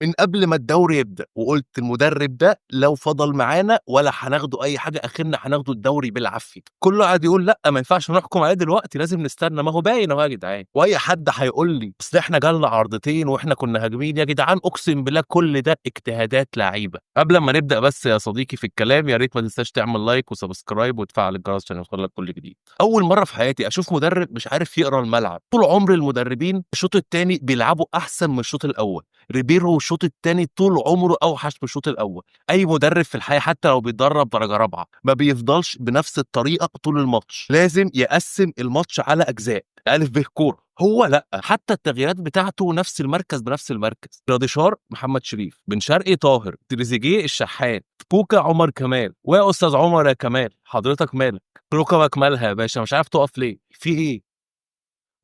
من قبل ما الدوري يبدا، وقلت المدرب ده لو فضل معانا ولا هناخده اي حاجه، اخرنا هناخده الدوري بالعافيه. كله قاعد يقول لا ما ينفعش نحكم عليه دلوقتي، لازم نستنى. ما هو باين اهو يا جدعان. واي حد هيقول لي اصل احنا جالنا عرضتين واحنا كنا هاجمين، يا جدعان اقسم بالله كل ده اجتهادات لعيبه. قبل ما نبدا بس يا صديقي في الكلام، يا ريت ما تنساش تعمل like و subscribe وتفعل الجرس عشان يوصلك كل جديد. اول مرة في حياتي اشوف مدرب مش عارف يقرا الملعب. طول عمر المدربين الشوط الثاني بيلعبوا احسن من الشوط الاول. ريبيرو الشوط الثاني طول عمره اوحش من الشوط الاول. اي مدرب في الحياة حتى لو بيدرب درجه رابعه ما بيفضلش بنفس الطريقة طول الماتش، لازم يقسم الماتش على اجزاء. الف ب كوره. هو لا، حتى التغييرات بتاعته نفس المركز بنفس المركز. راديشار محمد شريف، بن شرقي طاهر، تريزيجيه الشحات، كوكا عمر كمال. ويا استاذ عمر يا كمال حضرتك مالك؟ ركبك مالها يا باشا؟ مش عارف تقف ليه؟ في ايه؟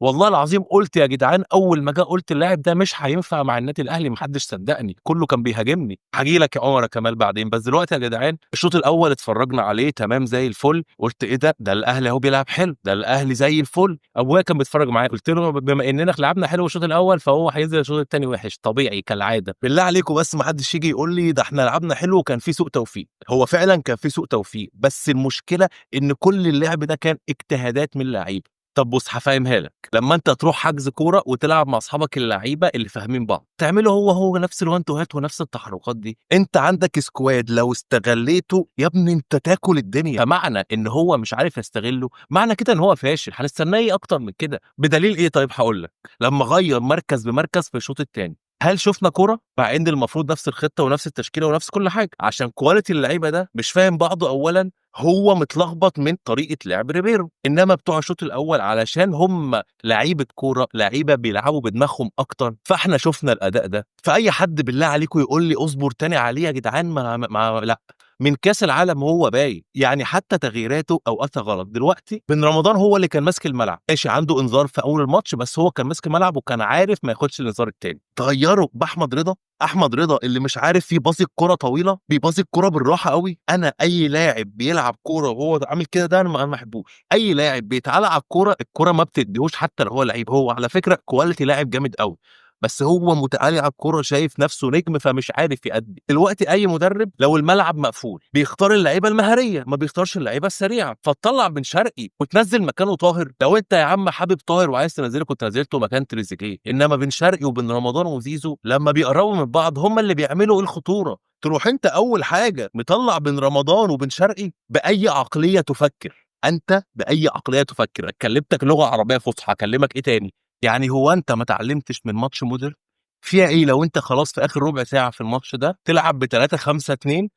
والله العظيم قلت يا جدعان اول ما جه قلت اللاعب ده مش هينفع مع النادي الاهلي، محدش صدقني، كله كان بيهاجمني. هاجي لك يا عمر يا كمال بعدين، بس دلوقتي يا جدعان الشوط الاول اتفرجنا عليه تمام زي الفل. قلت ايه ده؟ ده الاهلي اهو بيلعب حلو، ده الاهلي زي الفل. ابويا كان بيتفرج معايا، قلت له بما اننا لعبنا حلو الشوط الاول فهو هينزل الشوط الثاني وحش طبيعي كالعادة. بالله عليكم بس ما حدش يجي يقول لي ده احنا لعبنا حلو وكان في سوء توفيق. هو فعلا كان في سوء توفيق، بس المشكلة ان كل اللعب ده كان اجتهادات من اللعيبة. طب بص هفهمها لك، لما انت تروح حجز كورة وتلعب مع اصحابك اللعيبة اللي فاهمين بعض، تعمله هو هو نفس ال one two هات ونفس التحركات دي. انت عندك squad لو استغليته يا ابني انت تاكل الدنيا. فمعنى ان هو مش عارف يستغله معنى كده ان هو فاشل. هنستناه ايه اكتر من كده؟ بدليل ايه؟ طيب هقول لك، لما غير مركز بمركز في الشوط الثاني هل شفنا كورة؟ مع ان المفروض نفس الخطة ونفس التشكيلة ونفس كل حاجة، عشان quality اللعيبة ده مش فاهم بعضه. اولا هو متلخبط من طريقه لعب ريبيرو، انما بتوع الشوط الاول علشان هم لعيبة كورة، لعيبة بيلعبوا بدماغهم اكتر، فاحنا شفنا الاداء ده. فاي حد بالله عليكم يقول لي اصبر تاني عليه يا جدعان، ما لا، من كاس العالم هو باين. يعني حتى تغييراته اوقاتها غلط. دلوقتي بن رمضان هو اللي كان ماسك الملعب، ماشي عنده انذار في اول الماتش، بس هو كان ماسك الملعب وكان عارف ما ياخدش الانذار التاني. تغيره باحمد رضا، احمد رضا اللي مش عارف يباصي الكره طويلة، بيباصي الكره بالراحة قوي. انا اي لاعب بيلعب كورة وهو عامل كده ده انا ما بحبوش. اي لاعب بيتعلق على الكورة، الكورة ما بتديهوش حتى لو هو لعيب. هو على فكرة quality لاعب جامد قوي، بس هو متعالي على الكورة، شايف نفسه نجم، فمش عارف يأدي. دلوقتي اي مدرب لو الملعب مقفول بيختار اللعيبة المهاريه، ما بيختارش اللعيبة السريعة. فتطلع بن شرقي وتنزل مكانه طاهر. لو انت يا عم حابب طاهر وعايز تنزله كنت نزلته مكان تريزيجيه. انما بن شرقي وبن رمضان وزيزو لما بيقربوا من بعض هم اللي بيعملوا الخطورة. تروح انت اول حاجة مطلع بن رمضان وبن شرقي، باي عقلية تفكر انت؟ باي عقلية تفكر؟ كلمتك لغة عربية فصحى، اكلمك ايه تاني؟ يعني هو انت ما اتعلمتش من ماتش مودرن؟ فيها ايه لو انت خلاص في اخر ربع ساعة في الماتش ده تلعب ب 3 5 2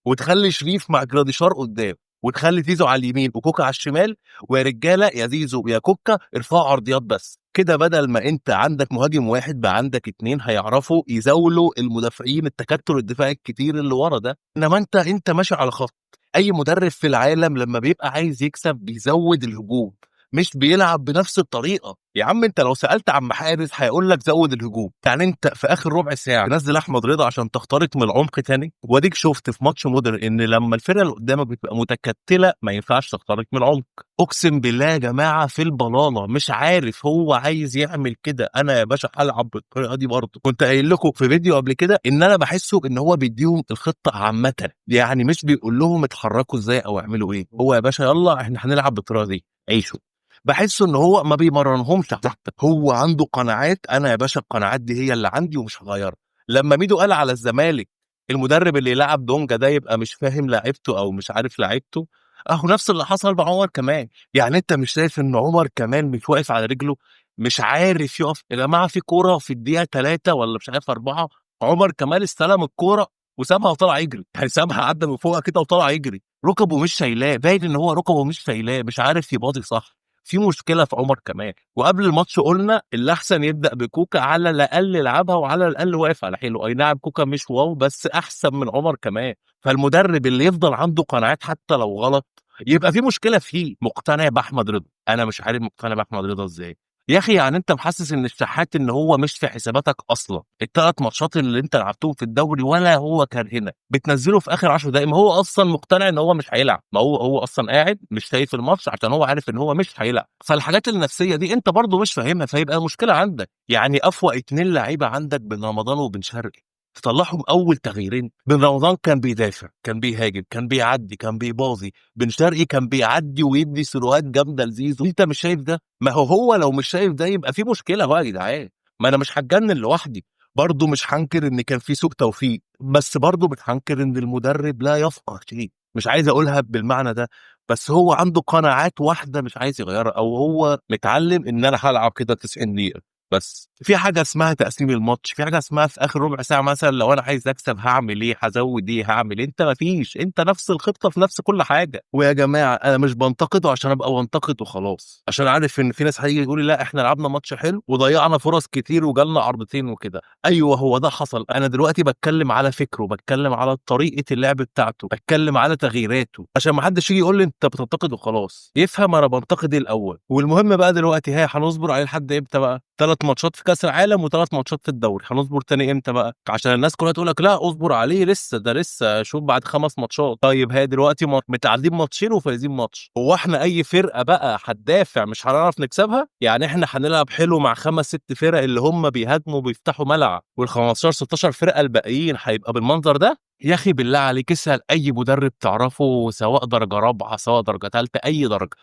وتخلي شريف مع جراديشار قدام وتخلي زيزو على اليمين وكوكا على الشمال، ويا رجاله يا زيزو يا كوكا ارفعوا عرضيات بس كده. بدل ما انت عندك مهاجم واحد بقى عندك اتنين هيعرفوا يزاولوا المدافعين، التكتل الدفاعي الكتير اللي ورا ده. انما انت ماشي على خط. اي مدرب في العالم لما بيبقى عايز يكسب بيزود الهجوم، مش بيلعب بنفس الطريقة. يا عم انت لو سالت عم حارس هيقول لك زود الهجوم. يعني انت في اخر ربع ساعة تنزل احمد رضا عشان تخترق من العمق تاني. واديك شفت في ماتش مودرن ان لما الفرقة اللي قدامك بتبقى متكتله ما ينفعش تخترق من العمق. اقسم بالله يا جماعة في البلاله مش عارف هو عايز يعمل كده. انا يا باشا هلعب بالطريقة دي برضه. كنت قايل لكم في فيديو قبل كده ان انا بحسه ان هو بيديهم الخطة عامة، يعني مش بيقول لهم اتحركوا ازاي او اعملوا ايه. هو يا باشا يلا احنا هنلعب بالطريقة دي، عيشوا. بحس ان هو ما بيمرنهمش حتى، هو عنده قناعات. انا يا باشا القناعات دي هي اللي عندي ومش هغيرها. لما ميدو قال على الزمالك المدرب اللي يلعب دونجا ده يبقى مش فاهم لعيبته او مش عارف لعيبته، اهو نفس اللي حصل مع عمر كمال. يعني انت مش شايف ان عمر كمال مش واقف على رجله، مش عارف يقف؟ يا جماعة في كورة في الدقيقة 3 ولا مش عارف 4، عمر كمال استلم الكورة وسابها وطلع يجري، يعني سابها عدى من فوقها كده وطلع يجري، ركبه مش شايلاه، باين ان هو ركبه مش شايلاه، مش عارف يباضي صح. في مشكلة في عمر كمال. وقبل الماتش قلنا اللي احسن يبدا بكوكا، على الاقل يلعبها وعلى الاقل واقف على حيله. اي نعم كوكا مش wow، بس احسن من عمر كمال. فالمدرب اللي يفضل عنده قناعات حتى لو غلط يبقى في مشكلة فيه. مقتنع باحمد رضا، انا مش عارف مقتنع باحمد رضا ازاي يا اخي. يعني انت محسس ان الشحات ان هو مش في حساباتك اصلا. الثلاث ماتشات اللي انت لعبتهم في الدوري ولا هو كان هنا، بتنزله في اخر 10 دقائق. ما هو اصلا مقتنع ان هو مش هيلعب، ما هو اصلا قاعد مش شايف الماتش عشان هو عارف ان هو مش هيلعب. فالحاجات النفسية دي انت برضو مش فاهمها، فيبقى المشكلة عندك. يعني افوق اتنين لعيبة عندك، بن رمضان وبن شرقي، تطلعهم اول تغييرين. بن رمضان كان بيدافع، كان بيهاجم، كان بيعدي، كان بيباظي. بن شرقي كان بيعدي ويدي سيروهات جامدة لزيزو. انت مش شايف ده؟ ما هو هو لو مش شايف ده يبقى في مشكلة بقى يا جدعان. ما انا مش هتجنن لوحدي. برضه مش هنكر ان كان في سوء توفيق، بس برضه مش هنكر ان المدرب لا يفقه شيء. مش عايز اقولها بالمعنى ده، بس هو عنده قناعات واحدة مش عايز يغيرها، او هو متعلم ان انا هلعب كده 90 دقيقة. بس في حاجة اسمها تقسيم الماتش، في حاجة اسمها في اخر ربع ساعة مثلا لو انا عايز اكسب هعمل ايه، هزود ايه، هعمل إيه. انت ما فيش، انت نفس الخطة في نفس كل حاجة. ويا جماعة انا مش بنتقده عشان ابقى بنتقد وخلاص، عشان عارف ان في ناس هيجي يقول لي لا احنا لعبنا ماتش حلو وضيعنا فرص كتير وجالنا عرضتين وكده. ايوه هو ده حصل. انا دلوقتي بتكلم على فكرة، بتكلم على طريقه اللعب بتاعته، بتكلم على تغييراته، عشان ما حدش يجي يقول لي انت بتنتقد وخلاص. يفهم انا بنتقد ايه الاول. والمهم بقى دلوقتي هي هنصبر عليه لحد امتى بقى؟ 3 ماتشات في كاس العالم و3 ماتشات في الدوري، هنصبر تاني امتى بقى؟ عشان الناس كلها تقول لك لا اصبر عليه لسه، ده لسه شوف بعد 5 ماتشات. طيب هي دلوقتي متعادلين ماتشين وفايزين ماتش، هو احنا اي فرقه بقى هتدافع مش هنعرف نكسبها؟ يعني احنا هنلعب حلو مع 5 6 فرق اللي هم بيهاجموا وبيفتحوا ملعب، وال 15 16 فرقه الباقيين هيبقى بالمنظر ده؟ يا اخي بالله عليك اسال اي مدرب تعرفه، سواء درجه رابعه سواء درجه ثالثة اي درجه،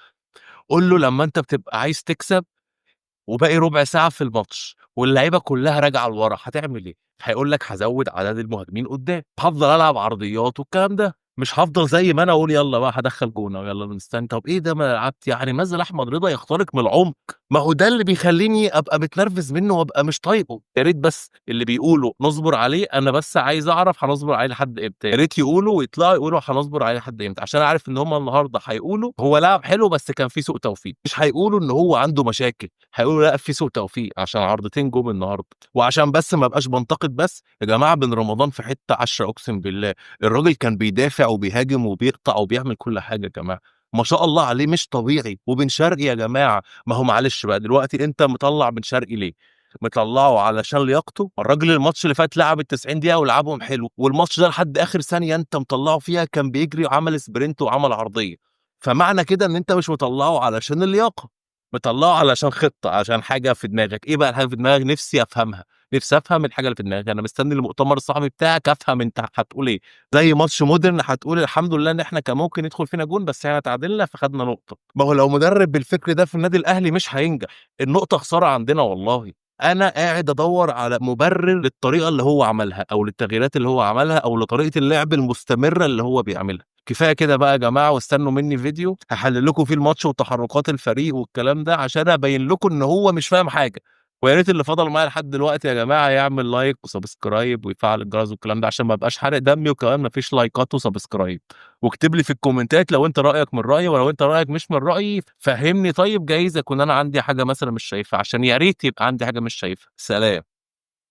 قول له لما انت بتبقى عايز تكسب وباقي ربع ساعة في الماتش واللعيبة كلها راجعه لورا هتعمل ايه؟ هيقول لك هزود عدد المهاجمين قدام، هفضل العب عرضيات والكلام ده، مش هفضل زي ما انا اقول يلا بقى هدخل جون ويلا نستنى. طب ايه ده ما لعبت؟ يعني نزل احمد رضا يخترق من العمق. ما هو ده اللي بيخليني ابقى متنرفز منه وابقى مش طايقة. يا ريت بس اللي بيقولوا نصبر عليه، انا بس عايز اعرف هنصبر عليه لحد امتى. يا ريت يقولوا ويطلعوا يقولوا هنصبر عليه لحد امتى، عشان عارف ان هم النهارده هيقولوا هو لعب حلو بس كان في سوء توفيق، مش هيقولوا ان هو عنده مشاكل، هيقولوا لا في سوء توفيق عشان عرضتين جم النهارده. وعشان بس ما ابقاش بنتقد بس يا جماعة، بن رمضان في حتة 10 اقسم بالله، الراجل كان بيدافع وبيهاجم وبيقطع وبيعمل كل حاجة يا جماعة، ما شاء الله عليه مش طبيعي. وبن شرقي يا جماعة، ما هو معلش بقى دلوقتي انت مطلع بن شرقي ليه؟ مطلعه علشان لياقته؟ الراجل الماتش اللي فات لعب ال 90 دقيقة ولعبهم حلو، والماتش ده لحد اخر ثانية انت مطلعه فيها كان بيجري وعمل sprint وعمل عرضية. فمعنى كده ان انت مش مطلعه علشان اللياقة، مطلعه علشان خطه، عشان حاجة في دماغك. ايه بقى الحاجة في دماغك؟ نفسي افهمها، نفسي افهم الحاجة اللي في دماغك. انا مستني المؤتمر الصحفي بتاعك افهم انت هتقول ايه. زي ماتش مودرن هتقول الحمد لله ان احنا كان ممكن يدخل فينا جون بس احنا تعادلنا فخدنا نقطة. ما هو لو مدرب بالفكر ده في النادي الاهلي مش هينجح، النقطة خسارة عندنا والله. انا قاعد ادور على مبرر للطريقة اللي هو عملها، او للتغييرات اللي هو عملها، او لطريقه اللعب المستمرة اللي هو بيعملها. كفاية كده بقى يا جماعة، واستنوا مني فيديو هحلل لكم فيه الماتش وتحركات الفريق والكلام ده عشان ابين لكم ان هو مش فاهم حاجة. ويا ريت اللي فضل معايا لحد دلوقتي يا جماعة يعمل like و subscribe ويفعل الجرس والكلام ده عشان ما ابقاش حارق دمي، وكمان ما فيش لايكات و subscribe. واكتب لي في الكومنتات لو انت رايك من رايي، ولو انت رايك مش من رايي فهمني. طيب جايز اكون انا عندي حاجة مثلا مش شايفها، عشان يا ريت يبقى عندي حاجة مش شايفها. سلام.